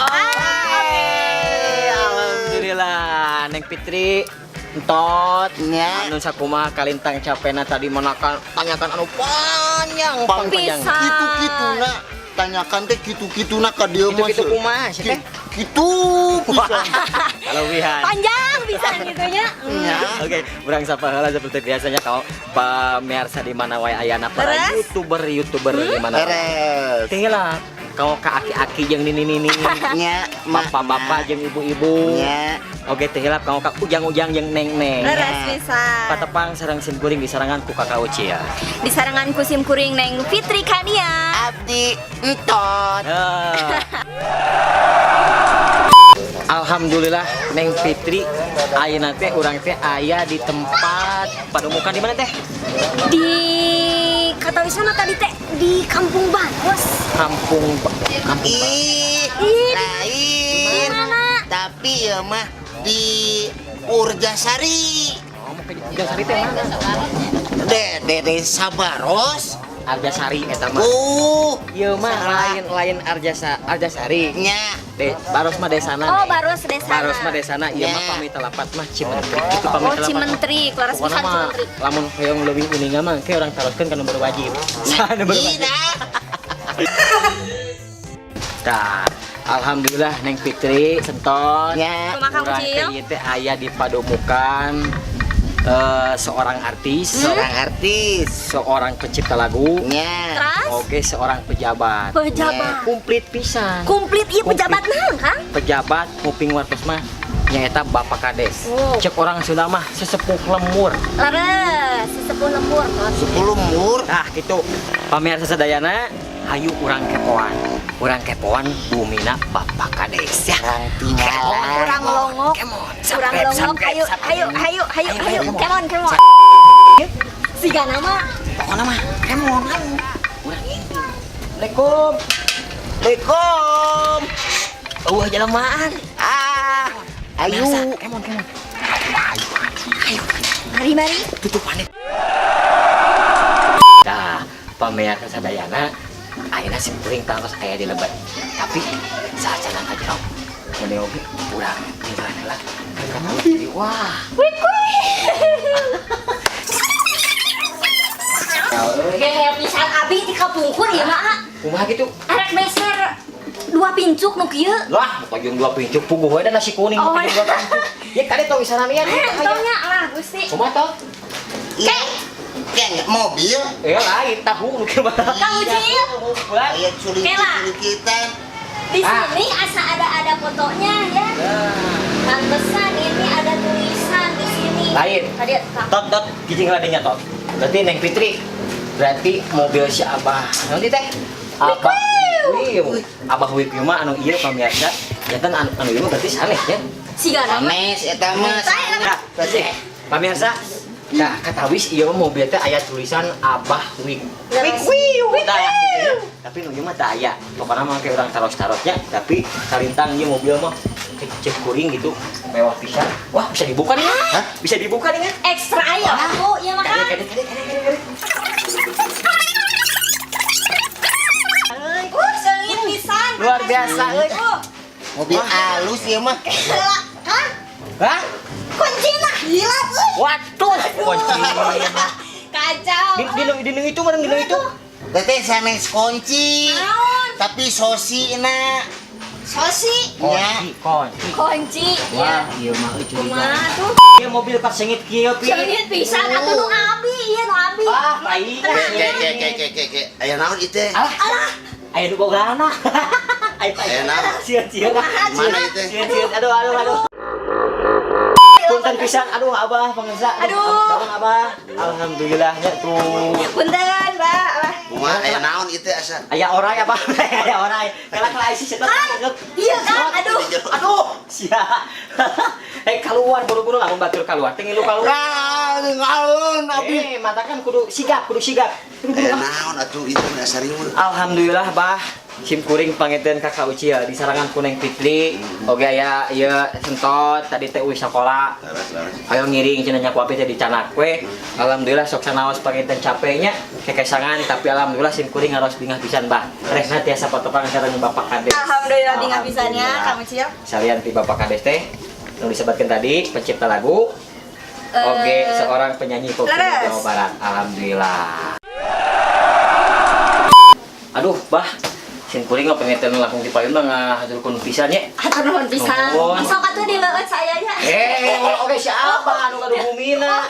Oke, alhamdulillah Neng Fitri entot Nya. Anu sakumaha kalintang capena tadi menakan tanyakan anu panjang Pang panjang. Pisan. Kitu-kitu na tanyakan teh kitu-kitu na ka dieu mah. Kitu-kitu kumaha sih teh? Kitu pisan. Kalebihan. Panjang pisan gitu nya. Nya. Oke, urang sapa heula seperti biasanya kalau pemirsa di mana wae ayana para Terus? YouTuber-YouTuber di mana. Beres. Teh lah, kau ka aki-aki jeung nini-nini, Nya, bapak-bapak jeung ibu-ibu. Nya. Oke, teh lah kau ka ujang-ujang jeung neng-neng. Leres pisan. Patepang sareng sim kuring disarangan ku Kakak Ucil. Disarangan ku sim kuring Neng Fitri Kania. Abdi entot. Eh. Alhamdulillah Neng Fitri ayeuna teh urang teh aya di tempat pademukan di mana teh? Di kata wisana tadi teh di Kampung Baros. Kampung Ih, Ih, lain. di mana? Tapi ya mah di Urjasari. Oh, mau ke Arjasari teh mana? De, de desa Baros. Arjasari eta mah. Ieu mah lain lain Arjasari. Nya. De, Baros mah desana. Oh, Neng. Baros desana. Baros mah desana, ieu mah Ya. pami telepat mah Cimentri. Itu pami Oh, telepat. Cimentri, leres Pokokna pisan mah Cimentri. lamun hoyong leuwih uninga mah ke urang taroskeun ka nu berwajib. Saha nu berwajib? Ina. Tah, alhamdulillah Neng Fitri senton. Nya. Kumaha, Kang Urang Ucil? teh ieu teh aya di pademukan seorang artis, Seorang artis. seorang pencipta lagu, Nya. Terus oke seorang pejabat. pejabat. Komplit pisan. Komplit ieu Komplit. pejabat naon, Kang? Pejabat kuping wartos mah nyaeta Bapak Kades. Oh. Cek orang Sunda mah sesepuh lembur. Leres, sesepuh lembur. 10 mur. Nah, gitu. Pamirsa sadayana, hayu urang kepoan. Urang kepoan bumina Bapak Kades ya. Urang tinggalan. Urang longok. Kemon. Urang longok. Hayu, hayu, hayu, hayu, hayu. Come on, come on. Siga nama. Pokoknya mah kemon hayu. Urang ini. Assalamualaikum. Assalamualaikum. Eueuh jelemaan. Ah. Ayo. Kemon, kemon. Ayo, ayo. Mari, mari. Tutupan. Dah, pamirsa sadayana ayeuna sim kuring tangtos aya di lebet. Tapi saacana ka jero meni oge urang tinggalan heula. Kan kata jadi wah. Geher pisan abi di kapungkur ieu mah. Kumaha gitu? Arek meser dua pincuk nu kieu. Lah, bukan jeung dua pincuk puguh we da nasi kuning Oh, bukan jeung dua pincuk. Ya kade tong isana nya. Entong nya lah Gusti. Kumaha toh? Kek. Kek mobil. Eh lain tahu nu kieu mah. Kang Ucil. Aya Kela. culik-culikitan. Di Ah. sini asa ada fotonya ya. Pantesan ini ada tulisan di sini. Lain. Tadi Kang. Tot tot gijing ladenya tot. Berarti Neng Fitri. Berarti mobil si Abah. Nanti teh. Abah Wiu. Abah Wiu mah anu ieu pamirsa. Janten anu anu ieu mah berarti sanes ya. Siga nama. Sanes eta mah. Nah, berarti pamirsa. Nah, katawis ieu mah mobil teh aya tulisan Abah Wik. Wik Wiu. Nah, gitu ya. Tapi nu ieu mah teu aya. Pokokna mah kayak urang taros-tarosnya, tapi kalintang ieu mobil mah cek kuring gitu, mewah pisan. Wah, bisa dibuka nih. Hah? Bisa dibuka nih. Ekstra aya atuh ieu mah Kade Kang. kade kade kade kade. Seungit pisan. Luar biasa euy. Mobil alus ieu mah. Kela, Kang. Hah? Kuncina hilap euy. Waduh, kunci. Kacau. Di itu mana di itu? Teteh sanes kunci. Naon? Tapi sosina. Sosi. Nya. Kunci, kunci. Kunci. Wah, Ya. ieu mah euy curiga. Kumaha tuh? Ieu mobil pas sengit kieu pi. Seungit pisan atuh nu abi, ieu nu abi. Ah, tai. Ke ke ke ke ke ke ke. Aya naon ieu teh? Alah, Alah, aya nu bogana. Ayo, Aya naon? Sieun, sieun. Mana ieu teh? Sieun, sieun. Aduh, aduh, aduh. Punten pisan, aduh abah pangersa. Aduh. Abah, abah. Alhamdulillah nya tuh. Punten, Mbak. Kumaha aya naon ieu teh asa? Aya orai abah, aya orai. Kala kala isi setot. Iya, Kang. Aduh. Aduh, sia. Eh, keluar buru-buru lamun batur keluar teh ngilu keluar. Ah, ngalon abi. Eh, matakan kudu sigap, kudu sigap. Eh, naon atuh itu dasar riweuh. Alhamdulillah, Bah. Sim kuring panginten ka Kak Ucil di sarangan ku Neng Fitri. Oge aya ieu sentot tadi teh uih sakola. Laras, laras. Ayo ngiring cenah nya ku abi teh dicanak we. Alhamdulillah sok sanaos panginten capeknya kekesangan, tapi alhamdulillah sim kuring ngaros bingah pisan, Bah. Resna tiasa patepang sareng Bapak Kades. Alhamdulillah bingah pisannya Kang Ucil. Salian ti Bapak Kades teh nu disebutkan tadi pencipta lagu, oke, seorang penyanyi pop Leres. Jawa Barat. Alhamdulillah. Aduh, Bah. Sim kuring mah pengen langkung di payun mah ngahaturkeun pisan nya. Hatur nuhun pisan. Nuhun. Sok atuh dileueut saya nya. Eh, oke, siapa anu gaduh bumina?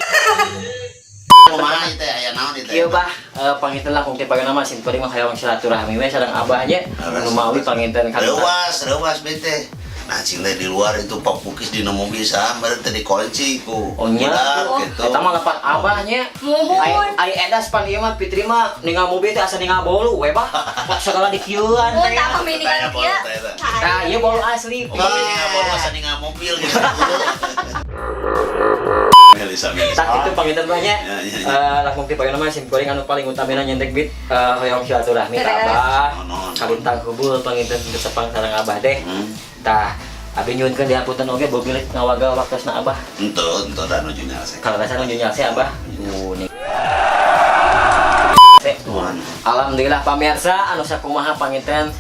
Kumaha ieu teh, aya naon ieu teh? Ieu, Bah, panginten langkung ti payun mah sim kuring mah hayang silaturahmi we sareng Abah nya. Nu mawi panginten kali. Reuwas, reuwas bete. Nah, cing teh di luar itu Pak Pukis di mobil saha meureun teh dikunci ku. Oh nya, budak gitu. Eta mah lepat Abah nya. Muhun. Ai edas pan ieu mah Fitri mah ningal mobil teh asa ningal bolu we, Bah. Pak segala dikieuan Oh, teh. tak peminingan Tanya kieu. bolu, tanya. Nah, ieu bolu asli. Oh, ningal bolu asa ningal mobil gitu. Melisa, Melisa. Tak itu panginten mah nya. Ya, ya, ya. Eh, langkung ti payun mah sim kuring anu paling utamina nyentek bit hoyong silaturahmi ka Terus. Abah. Nuhun. Kalintang hubul panginten tepang sareng Abah teh. Tah, abi nyuhunkeun dihapunten oge bobilik ngawagal waktosna Abah. Ento, ento dan nuju nyalse. Kalau rasa nuju nyalse Abah. Nih. Tuhan. Alhamdulillah pamirsa anu sakumaha panginten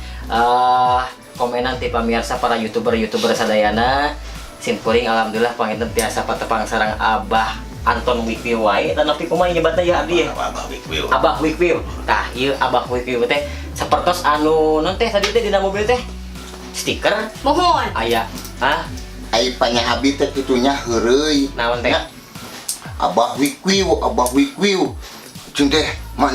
komenan ti pamirsa para youtuber-youtuber sadayana, sim kuring alhamdulillah panginten tiasa patepang sareng Abah Anton Wikwi wae dan tapi kumaha nyebatna ya abdi ya? Abah Wikwi. Abah Wikwi. Tah, ieu Abah Wikwi teh sapertos anu non teh tadi teh dina mobil teh stiker Muhun. aya ah. Ai panya abi teh kitunya heureuy. Naon teh? Nya, Abah Wikwiu, Abah Wikwiu. Cing teh mah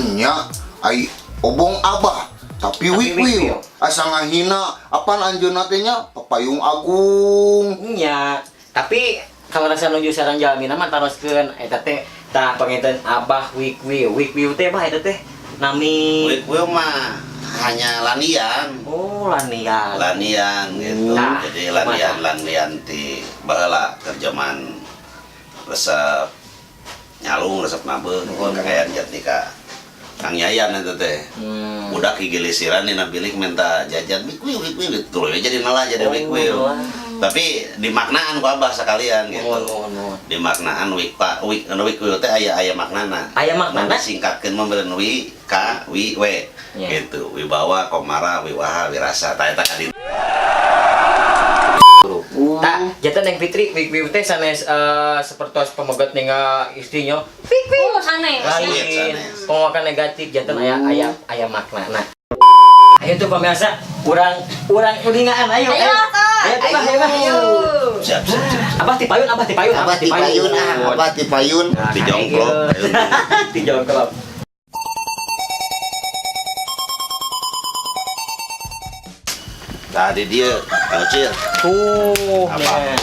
ai obong Abah tapi Tapi Wikwiu. Wikwiu. Asa ngahina apan anjeunna teh nya Papayung Agung. Nya, tapi kalau rasa nuju sareng jalmina mah taroskeun eta teh tah panginten Abah Wikwi. Wikwi teh bah eta teh nami Wikwi mah hanya lanian. Oh, lanian. Lanian gitu. Nah, jadi lanian lanian ti baheula keur zaman resep nyalung, resep nabeung kakayaan jatnika Kang Yayan eta teh. Budak gigilisiran dina bilik minta jajan wikwi wikwi gitu jadi nelah jadi Oh, wikwi. nelah. Tapi dimaknaan ku Abah sekalian gitu. Mohon, mohon, mohon. Dimaknaan wik pak wik anu wikwi teh aya aya maknana. Aya maknana? Mun disingkatkeun mah meureun wi k wi w Ya. gitu. Wibawa, Komara, Wiwaha, Wirasa. Tah eta kadi. Tah, janten Neng Fitri Wikwi teh sanes sapertos pemegat ningal istrinya. Wikwi. Oh, sanes. Lain Sanes. penguakan negatif janten aya aya aya makna. Ayo tuh pemirsa, urang urang ulingaan ayo. Ayo, Tok. Ayo tuh, Bah, ayo, Bah. Ayo. Siap, siap, siap. Abah tipayun, Abah tipayun, Abah tipayun ah, Abah tipayun. Nah, Di jongklok. ayo. Di jongklok. Tadi dia, Kang Ucil, Tuh, Apa? nya.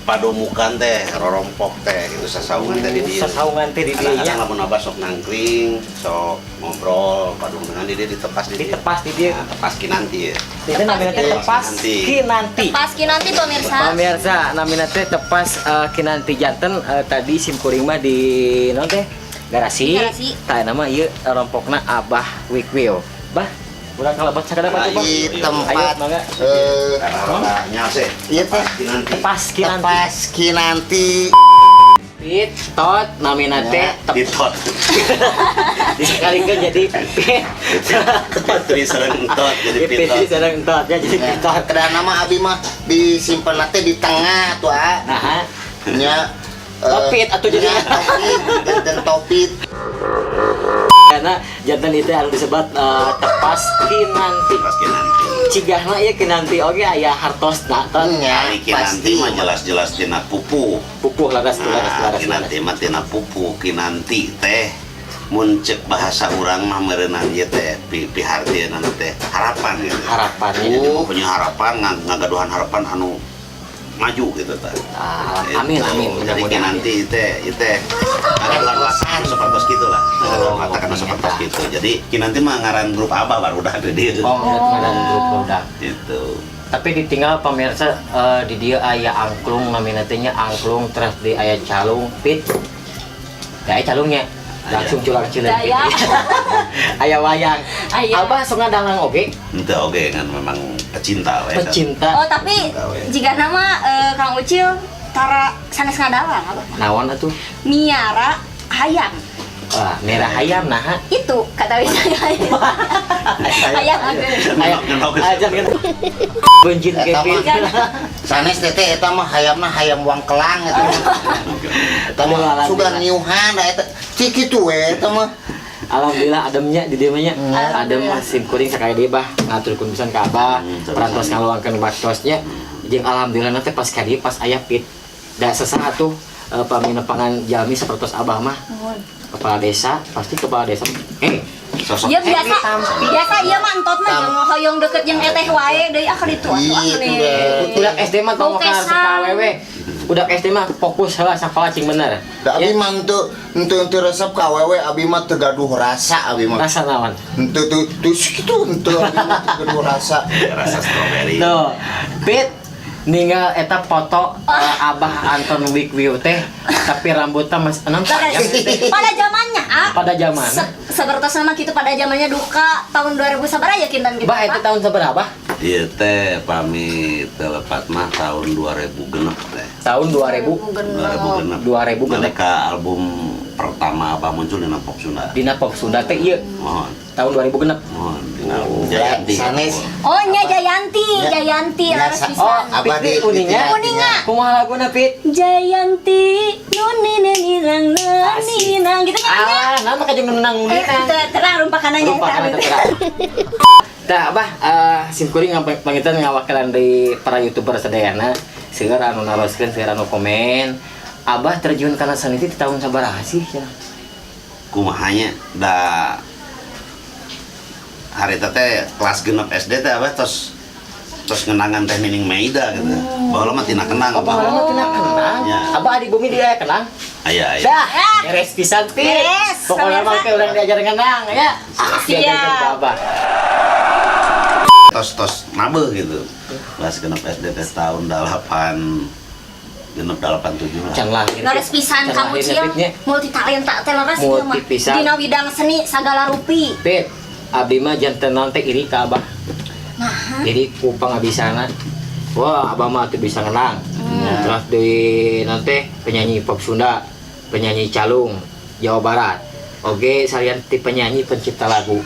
Padomukan teh, rorompok teh, itu sasaungan teh di dia. Sasaungan teh di dieu nya. Kadang-kadang lamun Abah sok nangkring, sok ngobrol, padungan di dia ditepas di dia. Ditepas di dieu. Nah, tepas kinanti ya. Itu namanya teh tepas Kinanti. kinanti. Pas kinanti pemirsa. Pemirsa, namina teh tepas kinanti janten tadi sim kuring mah di non teh garasi. Garasi. Tah nama ieu rompokna Abah Wikwil. Bah, urang kalebet sakadap atuh, Bah. Di tempat Ayo, mangga. Karena nyalse. Iya teh. Kinanti. Tepas kinanti. Tepas kinanti. Pit tot namina teh tep Ditot. disekalikeun jadi pit. Fitri sareng entot jadi Pit pitot. sareng tot ya jadi pitot. Kedana nama abi mah disimpan teh di tengah tuh ah. Nah, Nya Topit atuh jadi. nya, topit janten topit. Karena janten itu harus disebut tepas kinanti. Tepas kinanti. Cigahna ieu kinanti oge aya hartosna ton. Nya Ari kinanti pasti. mah jelas-jelas tina pupuh. Pupuh laras tuh laras Nah, laras. kinanti mah tina pupuh, kinanti teh mun cek bahasa urang mah meureunan ieu teh pihartieuna teh harapan gitu. Harapannya. Jadi punya harapan ngagaduhan harapan anu maju gitu tah. Ah, amin amin. Jadi Mudah-mudahan. kinanti teh ieu teh ngagaduhan watak anu sapertos kitu lah. Ngagaduhan Oh, watak anu iya, sapertos tah. kitu. Jadi kinanti mah ngaran grup Abah baru udah ada dia. Oh, ngaran grup udah. Gitu. Tapi ditinggal pemirsa, di dia aya angklung, namina teh nya angklung, terus di aya calung pit. Ya, aya calungnya. Langsung culang cileun. Daya. Aya wayang. Aya. Abah sok ngadalang oge? Ente oge kan memang pecinta we kan. Pecinta. Oh, tapi jika nama Kang Ucil tara sanes ngadalang apa? Naon atuh? Miara hayam. Wah, merah ayam nah. Itu kata bisa hayam ageung. Ayam aja gitu. Benjin Eta Kevin. mah sanes teteh, eta mah hayamna hayam wang kelang eta mah. Eta mah Alhamdulillah. sugan niuhan da eta. Cik kitu we eta mah. Alhamdulillah ademnya di dieu mah nya. Adem Alhamdulillah. mah sim kuring sakali deui bah ngaturkeun pisan ka Abah. Parantos ngaluangkeun waktosnya. Jeung alhamdulillah nanti pas ka dieu pas aya pit. Da sesaha tuh paminepangan jalmi sapertos Abah mah. Kepala desa, pasti kepala desa. Eh, Sosok Ya biasa, biasa ieu mah entot mah jeung hoyong deket jeung eteh wae deui ah kitu atuh ah Iya, nih. Udah SD mah tong Bau ka kesan. awewe. Udah SD mah fokus heula sakola cing bener. Da abi mah henteu henteu henteu resep ka awewe, abi mah teu gaduh rasa abi mah. Rasa naon? Henteu teu teu kitu henteu, abi mah teu gaduh rasa. Rasa strawberry. Tuh, Pit ninggal eta foto Abah Anton Wikwiu teh, tapi rambutnya masih enam Pada, panjang teh. pada zamannya, ah. Pada zaman. Seperti sama gitu pada zamannya duka tahun 2000 sabaraha ya kinten gitu. Bah, itu tahun seberapa? Iya teh pami telepat mah tahun 2000 genep teh. Tahun 2000. 2000 genep. 2000 genep. Mereka album pertama Abah muncul di Pop Sunda. Dina Pop Sunda teh ieu Mohon, tahun 2000 genep. mohon dina album Jayanti. Sanes. Oh nya Jayanti, Ya. Jayanti Ya, laras pisan. Oh, Abah Pit, di uninga. Uninga. Kumaha laguna, Pit? Jayanti nuni ninang ninang gitu kan nya. Ah, nama kajeng nunang Eh, uninga. terang rumpakananya Rupakan eta. eta terang. Tah, Abah, sim kuring pangitan ngawakilan di para YouTuber sadayana, seueur anu naroskeun, seueur anu komen. Abah terjun kana seni teh di tahun sabaraha sih cenah? Kumahanya da hari teh kelas genep SD teh Abah tos tos ngenangan teh Nining Meida gitu. Baheula mah tina kenang Oh, Abah. baheula mah tina kenang. Ya. Abah di bumi dia kenang. Aya aya. Dah, beres pisan Pit. Beres, Pokoknya mah pemirsa. ke urang diajar ngenang ya. Diajarkeun ku Abah. Tos tos nabeuh gitu. Kelas genep SD teh tahun 8 genep 87 lah. Can lahir. Leres pisan Can kamu lahirnya, Cil, Pitnya. multi talenta teh leres ieu mah. Multi pisan. Dina widang seni sagala rupi. Pit, abdi mah janten naon teh iri ka Abah. Nah, Jadi ku pangabisana. Wah, Abah mah tuh bisa ngenang. Terus di nanti penyanyi pop Sunda, penyanyi calung Jawa Barat. Oke, salian ti penyanyi pencipta lagu.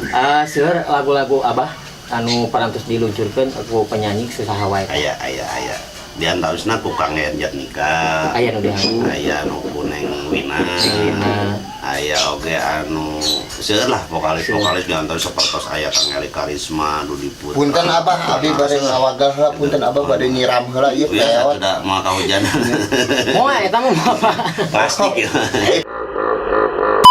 Eh, seueur lagu-lagu Abah anu parantos diluncurkeun ku penyanyi susah wae. Aya aya aya. Di antawisna ku Kang Yayan Jatnika. Aya nu dianggo. Aya nu ku Neng Wina. Wina. Aya oge anu seueur lah vokalis-vokalis di antawisna sapertos aya Kang Eli Karisma, Dudi Putra. Punten Abah, abi bade ngawagal heula, punten Abah bade nyiram heula ieu Biasa peot. tidak mau kahujanan. Moal eta mah apa? Plastik ya.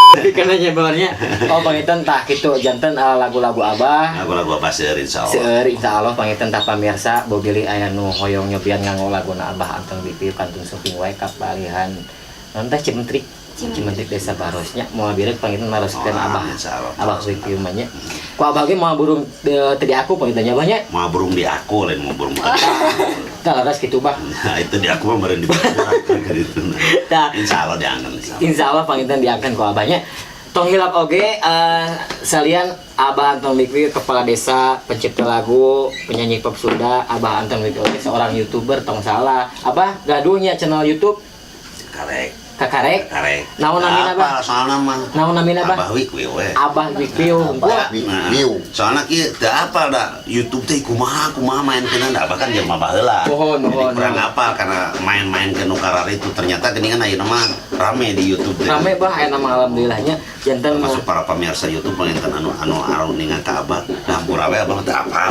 Tapi karena nyebarnya. Oh, pangitan tah kitu janten lagu-lagu Abah. Lagu-lagu apa seueur insyaallah. Seueur insyaallah pangitan tah pamirsa bobili aya nu hoyong nyobian nganggo laguna Abah Anton Bipi kantun sumping wae ka palihan non teh Cimentrik. Cimentrik Desa Barosnya moal bireuk pangitan maroskeun Oh, Abah. insyaallah. Abah Bipi mah nya. Ku Abah ge moal burung teu di aku pangitan nya Abah nya. Mau burung di aku lain mau burung bukan. Tah leres kitu Bah. Nah, itu di aku mah meureun di gitu. Tah. Insyaallah diangkat insyaallah. Insya Allah pangitan diangkat ku abahnya. Tong hilap oge salian Abah Anton Wikwi kepala desa, pencipta lagu, penyanyi pop Sunda, Abah Anton Wikwi oge seorang YouTuber tong salah. Abah gaduhnya channel YouTube Karek, Kakarek. karek. Naon namina, Bah? Apa soalna mah? Naon namina, Bah? Abah Wikwi we. Abah Wikwi unggul. Abah Wikwiu. Soalnya kieu teu apal da YouTube teh kumaha kumaha main keun da abah kan jelema baheula. Mohon, Jadi mohon, kurang mohon. apal karena main-main ke nu kararitu ternyata geuningan ayeuna mah rame di YouTube teh. Rame bah aya nama alhamdulillahnya janten Termasuk para pemirsa YouTube panginten anu anu aruningan ka abah, da hampura we abah mah teu apal.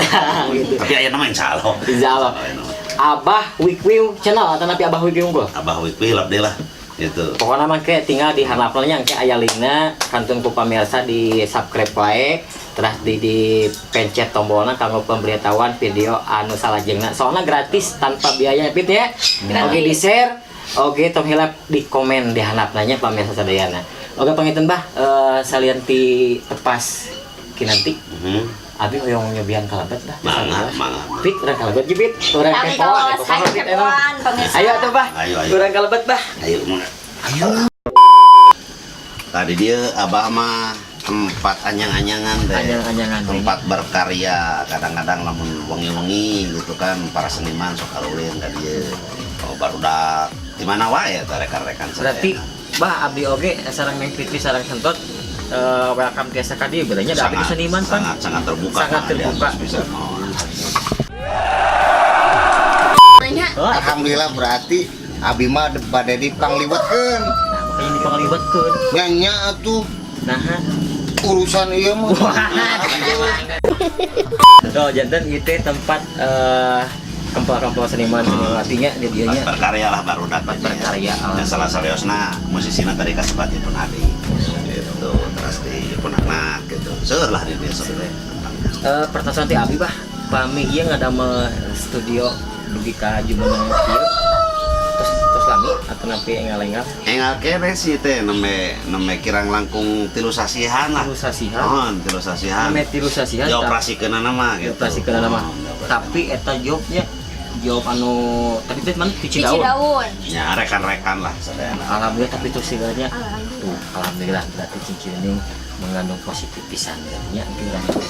Gitu. Tapi ayeuna mah insyaallah. Insyaallah. Ayeuna mah. Abah Wikwi channel atau napi Abah Wikwi unggul. Abah Wikwi lap deui lah gitu. Pokoknya mah ke tinggal di handapnya ke aya linkna kantun ku pamirsa di subscribe wae terus di pencet tombolna kanggo pemberitahuan video anu salajengna soalnya gratis tanpa biaya Pit ya. Oke di share, oke tong hilap di komen di handapna nya pamirsa sadayana. Oke panginten bah, salian ti tepas kinanti. Abi hoyong nyobian kalebet lah. Mangga, mangga. Pit, urang kalebet ge, Pit. Urang Kami kepoan, kawas, kepoan, ayo Pit, emang. kepoan, pemirsa. Ayo atuh, Bah. Ayo, ayo. Urang kalebet, Bah. Ayo mangga. Ayo. Tadi dia abah mah tempat anyang-anyangan deh. Anyang-anyangan, Tempat berkarya. Kadang-kadang lamun wengi-wengi gitu kan para seniman sok alulin ka dieu. Oh, barudak di mana wae eta rekan-rekan sadayana. Berarti Bah abdi oge sareng Neng Fitri sareng Sentot welcome tiasa ka dieu berarti da abdi seniman pan. Sangat sangat terbuka. Sangat Pak. terbuka. Dia bisa mau. Nanya, Oh, Alhamdulillah berarti abi mah bade dipangliwetkeun. nah, makanya dipangliwetkeun. Nya nya atuh Nah, urusan ieu mah. oh, janten ieu teh tempat kempel-kempel seniman seniwatinya di dieu nya. Berkarya lah barudak Tempat berkarya. Ya, salah seriusna musisina tadi kasebat pun adi. Gitu, terus di pun anak gitu. Seueur lah di dieu sok teh. Pertasan ti abi bah, pami ieu ngadamel studio dugi ka jumeneng kieu. Terus terus lami atau nampi engal-engal Engal kene sih teh nembe nembe kirang langkung 3 sasihan lah. 3 sasihan. Oh, 3 sasihan. Nembe 3 sasihan. Dioperasikeunana mah gitu. Dioperasikeunana mah. Oh, dioperasikeun. Tapi eta jobnya job anu tadi teh mana di di Cidaun. Cidaun. Ya rekan-rekan lah sadayana. Alhamdulillah tapi terus segalanya Alhamdulillah. tuh alhamdulillah berarti cincin ini mengandung positif pisan berarti nya mungkin urang ini.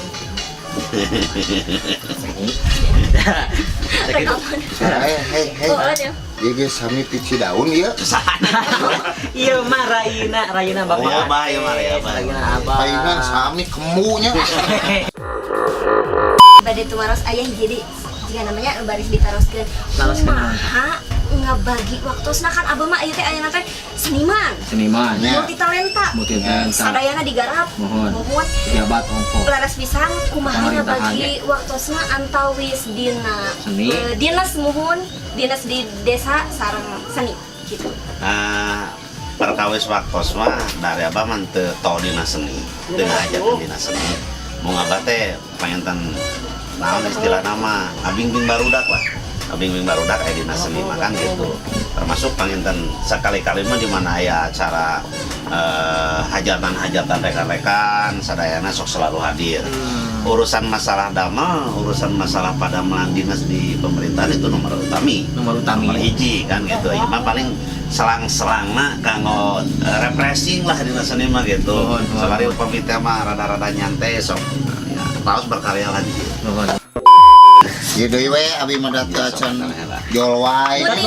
Sakitu. Hei hei hei. Oh, aduh. Ieu ge sami ti Cidaun ieu. Iya mah Raina, Raina bapak. Iya, Abah, iya, mah, Rai Abah. Raina Abah. Palingan sami kemunya. Bade tumaros ayah jadi jika namanya baris ditaroskeun. Taroskeun. Kumaha ngebagi waktosna kan abah mah ieu teh ayeuna teh seniman. Seniman. Ya. Multi talenta. Multi talenta. Sadayana digarap. Mohon. Mohon. Pejabat ongko. Laras pisan kumaha Pemerintahan, ngabagi waktosna antawis dina Seni. Dinas muhun, dinas di desa sareng seni gitu. Nah, perkawis waktos mah dari abah mah teu tau dina seni, teu ngajakeun dina seni. Mau ngabah teh panginten naon istilah nama ngabingbing barudak lah. Ngabingbing barudak aya dina seni mah kan gitu. Termasuk panginten sekali-kali mah di mana aya acara hajatan-hajatan rekan-rekan sadayana sok selalu hadir. Urusan masalah damel, urusan masalah padamelan dinas di pemerintahan itu nomor utami. Nomor utami. Nomor hiji kan gitu. Ieu mah paling selang-selangna kanggo refreshing lah dina seni mah gitu. Mohon, mohon. Sakali upami teh mah rada-rada nyantai sok ya, terus berkarya lah di dieu. Mohon. Ieu deui we abi mah data Iya, can sok, lah. jol wae. Kan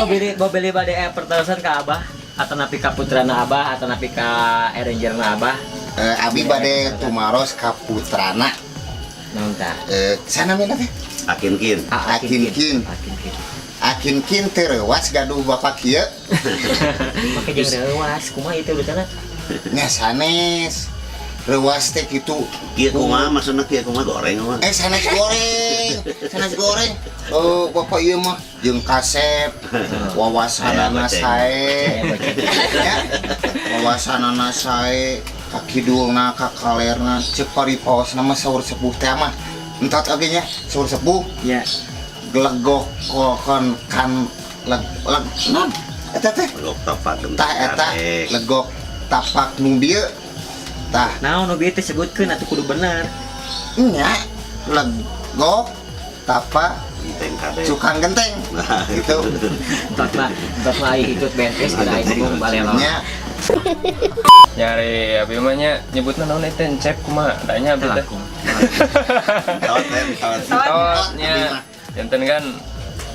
mau beli bade pertarosan ka Abah atau napi ka putrana Abah atau napi ka arrangerna Abah. Abi bade tumaros ka putrana. Naon tah? Sana mina teh? Akin-kin. Ah, Akin Kin. Akin Kin. Akin Kin teh reuas gaduh bapak kieu. Make jeung reuas kumaha ieu teh urutanna? Nya sanes. Reuas teh kitu. Kieu kumaha maksudna kieu kumaha goreng mah. Sanes goreng. Sanes goreng. Oh, bapak ieu mah jeung kasep, wawasanana Aya goceng. sae. Aya goceng. Ya. Wawasanana sae, ka kidulna, ka kalerna, ceuk paripaosna mah saur sepuh teh mah. Entot oge nya, saur sepuh Ya. gelegok kokon kan leg leg non eta teh Legok tapak tah eta karek. legok tapak nu bieu tah Naon nu bieu teh sebutkeun atuh kudu bener. nya legok tapak Genteng kadek. cukang genteng Nah, gitu Entot mah ai hitut bentes kudu ai ngomong balelo. nya. Nyari abi mah nya nyebutna naon eta encep kumaha adanya abi teh. Langkung. Tot, tot. Tot nya. Janten kan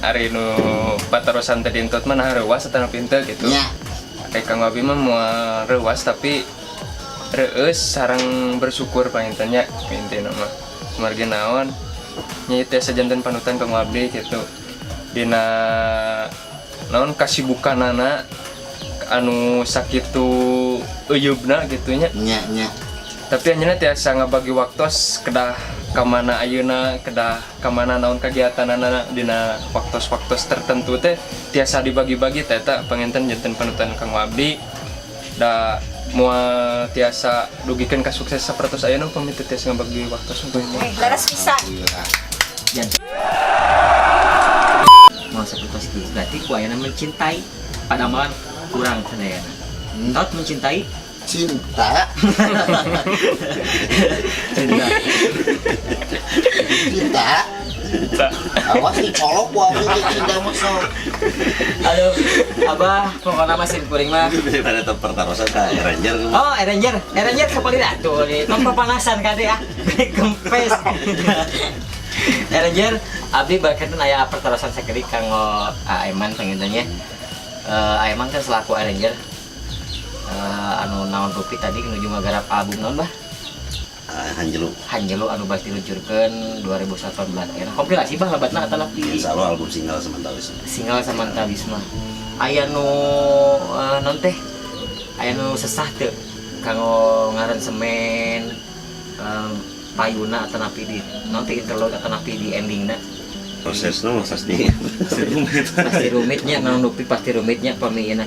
ari nu patarosan teh dintot mah nah reuas atau pinter gitu. Nya. Kayak Kang Abi mah moal reuas tapi reueus sareng bersyukur panginten nya intina mah. Margi naon nya ieu teh sajanten panutan Kang Abdi gitu. Dina naon kasibukanana anu sakitu euyubna gitu nya. Nya nya. Tapi anjeunna tiasa ngabagi waktos kedah kamana ayeuna kedah kamana naon kegiatanana dina waktos-waktos tertentu teh tiasa dibagi-bagi teh eta panginten janten panutan Kang Abdi da moal tiasa dugikeun ka sukses sapertos ayeuna upami teu tiasa ngabagi waktos untuk ini. Laras pisan. Alhamdulillah. Janten mau sapertos kieu berarti ku ayeuna mencintai padamelan kurang sadayana. Tot mencintai Cinta. Cinta. Cinta. Awas dicolok ku abdi teh cinta mah sok. Aduh, Abah, pokoknya mah sim kuring mah. Daripada tetap pertarosan ka Ranger. Oh, Ranger, Ranger kepali atuh nih. Tong papanasan kan ya. Kempes. Ranger, abdi barkeun aya pertarosan sakedik kanggo Aiman panginten nya. Aiman kan selaku Ranger anu naon rupi tadi menuju ngagarap album naon, Bah? Ah, Hanjelu. Hanjelu anu bas diluncurkeun 2018 ya. Kompilasi, Bah, lebatna atanapi Insya Allah album single samantawis. Single samantawis mah. Aya nu non teh? Aya nu sesah teu kanggo ngaransemen payuna atanapi di non teh interlude atanapi di endingna? Prosesnya mah pasti rumit. Pasti rumitnya, naon rupi pasti rumitnya pami ieu.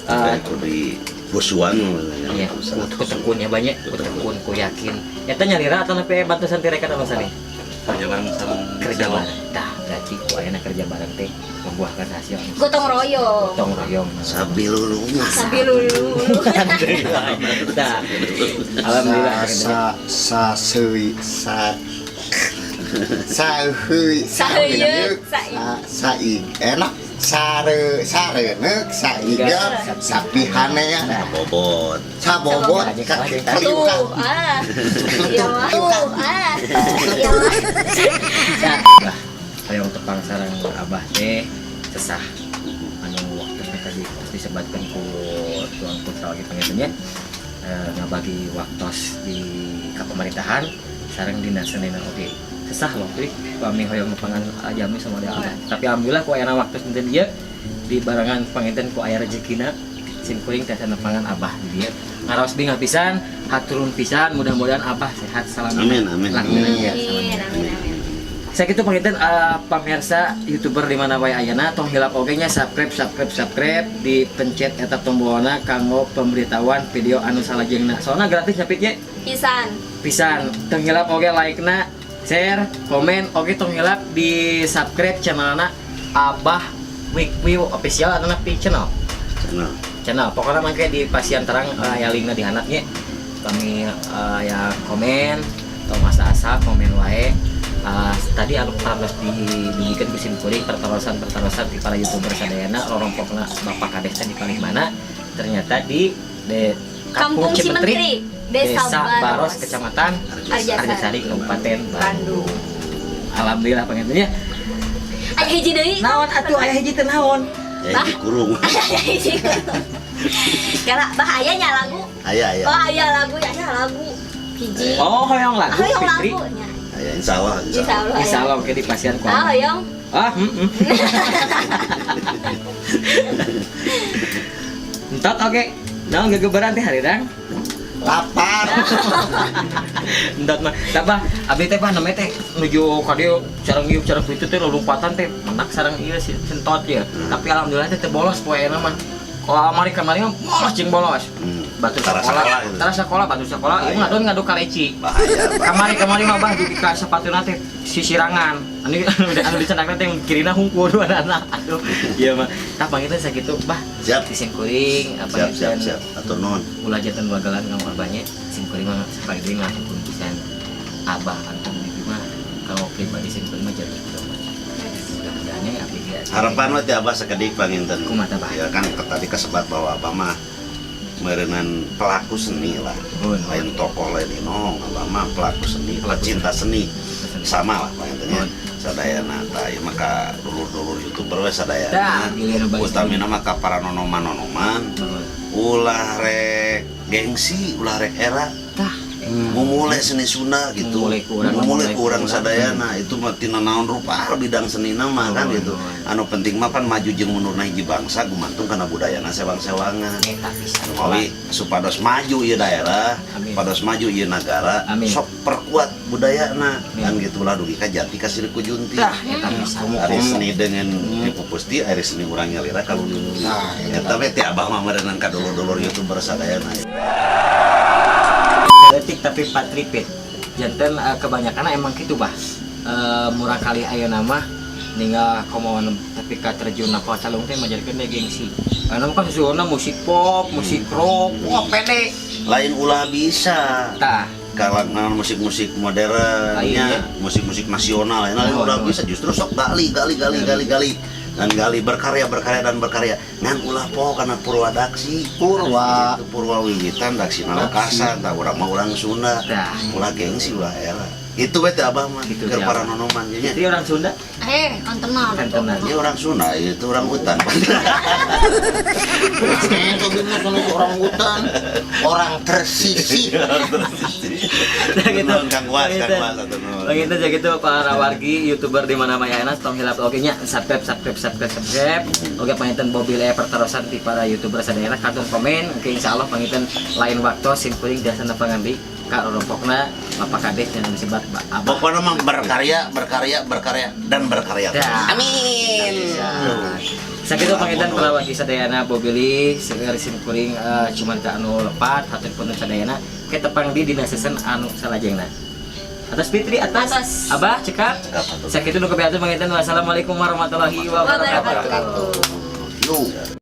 Itu di busuan. Iya, ku tekunnya banyak, ku tekun, ku yakin. Eta nyalira atanapi bantuan ti rekan anu sanes? Kerja bareng sareng Kerja Selo. bareng. Tah, berarti ku ayeuna kerja bareng teh membuahkan hasil. Gotong royong. Gotong royong. Sabilulungan. Sabilulu. Tah. Alhamdulillah. Sa sa seui sa sa heuy. Saheuyeuh, sa saig enak sare sareneuk saigap sapihanea. Bobot. Sabobot Sabobot. kaliuka. Tuh, ah. Iya mah. Tuh, ah. Iya mah. Bah, hoyong tepang sareng Abah teh sesah anu waktu tadi pasti disebutkan ku Tuan Putra lagi panginten nya, ngabagi waktos di kepemerintahan sareng dina senina oge sesah loh teh kami hoyong nepangan ajami sama dia Abah, tapi alhamdulillah ku ayana waktu dinten ieu di barengan panginten ku aya rezekina sim kuring teh nepangan Abah di dieu, ngaraos bingah pisan, haturun pisan, mudah-mudahan Abah sehat selamat. Amin, amin. Amin. Amin, amin, amin. Sakitu panginten, pamirsa YouTuber di mana wae ayana, tong hilap oge nya subscribe, subscribe, subscribe, dipencet eta tombolna kanggo pemberitahuan video anu salajengna. Soalna gratis nya, Pit, nya. Pisan. Pisan. Tong hilap oge like-na, share, komen, oge tong hilap di subscribe channelna Abah Wikwiw Official atau Pi channel. Channel. Channel. Pokoknya mangke di pasian terang ya linkna di handap nya. Kami ya komen, tong asa-asa komen wae. Tadi anu parantos didugikan ku sim kuring pertarosan-pertarosan di para YouTuber sadayana, rorompokna Bapak Kades teh di paling mana, ternyata di Kampung Cimentri, Desa Desa Baros, Baros, Kecamatan Arjasari. Arjasari, Kabupaten Bandung. Bandung. Alhamdulillah panginten nya. Aya hiji deui. Naon atuh, aya hiji teh naon? Ya dikurung. Aya hiji. Kala bah aya nya lagu. Aya, aya. Oh, aya lagu, aya lagu. Hiji. Oh, hoyong lagu. Hoyong Fitri. lagu nya. Aya, insyaallah, Insya insyaallah. Allah. Insya Allah oke di pasian ku. Ah, hoyong. Ah, Entot oke. Naon gegeberan teh harirang? Lapar. Entot mah. Tah, Bah, abdi teh, Bah, namanya teh nuju ka dieu sareng ieu sareng kitu teh lompatan teh menak sareng ieu si sentot ya. Tapi alhamdulillah teh teu bolos poena mah. Kalau kamari kamari mah bolos jeung bolos. Batur Tara sekolah, sekolah gitu. tara sekolah, batur sekolah, ieu ngadon ngadu kaleci. Bahaya, bahaya. Kamari kamari mah, Bah, dugi ka sepatuna teh sisirangan. Anu anu dicandakna teh kirina hungkul dua anak. Aduh, ieu mah. Tah panginten sakitu, Bah. Siap. Di sim kuring apa Siap, siap, siap. Atur nuhun. Ulah janten wagalan kamu abahnya, sim kuring mah sekali deui ngahatur pisan. Abah antum bibi mah kalau pribadi sim kuring mah jadi gitu. Mudah-mudahan ya abdi ge. Harapan mah ti Abah sakedik panginten. Kumaha, Bah? Ya kan tadi kesebat bahwa Abah mah meureunan pelaku seni lah. Nuhun. Lain tokoh, lain inong, Abah mah pelaku seni, pecinta seni. Sama lah panginten nya. Nuhun. Sadayana tah ieu mah ka dulur-dulur YouTuber we Tah, sadayana. giliran bagi. Utamina mah ka para nonoman-nonoman. Nuhun. Ulah rek gengsi, ulah rek era. Tah, Mumule seni Sunda gitu. Mumule ku urang, mumule mumule ku urang ku urang. sadayana itu mah tina naon rupa bidang senina mah kan Nuhun, gitu. nuhun. Anu penting mah pan maju jeung mundurna hiji bangsa gumantung kana budayana sewang-sewangan. Eta pisan. Mawi supados maju ieu daerah, Amin. supados maju ieu nagara, Amin. sok perkuat budayana. Amin. Kan gitulah dugi ka jati ka sirik ku junti. Tah, eta pisan. Ari seni dengan dipupusti, ari seni urang nyalira kalulu. Nah, eta. Eta we ti Abah mah meureunan ka dulur-dulur YouTuber sadayana. Detik tapi patripit janten kebanyakan emang gitu, Bah. Murang kali aya nama ninggal komo tapi ka terjun ka calung teh majarkeun deh gengsi. Karena kan sesuatu musik pop, musik rock, wah pede. Lain ulah bisa. Tah. Kalangan musik-musik modern Lain, nya, ya. Musik-musik nasional lain lain Oh, ulah oh. bisa, justru sok gali gali gali gali gali dan gali, berkarya berkarya dan berkarya, ngan ulah poho kana purwadaksi. Purwa. Itu purwa wiwitan, daksina lekasan. Tah, urang mah urang Sunda. Tah. Ulah gengsi, ulah era itu we teh abah mah Gitu, keur teh, para Abah. nonoman nya. Jadi orang Sunda. Eh, kontenan. Kantenan. Dia orang Sunda, itu orang hutan. Itu mah sono orang hutan, orang tersisih. Nah, gitu. Nuhun, Kang Was, Kang Was, atuh nuhun. Begitu ya gitu para wargi youtuber di mana mana tong hilap oke nya subscribe, subscribe, subscribe, subscribe. Oke, panginten Bobby Lea pertarosan di para youtuber sadayana kantun komen. Oke, insyaallah panginten lain waktu sim kuring jasa nepangan di ka rorompokna Bapak Kades dan disebat Abah. Pokoknya mah berkarya, berkarya, berkarya, dan berkarya. Dah. Amin. Sakitu panginten para wargi sadayana Bobili seueur sim kuring cuman ka anu lepat, hatur punten sadayana. Ketepang di dina season anu salajengna. Atas Fitri, atas. Atas. Abah cekap. Cekap, atuh. Sakitu nu kapihatur panginten, wassalamualaikum warahmatullahi wabarakatuh. Wabarakatuh. Yo.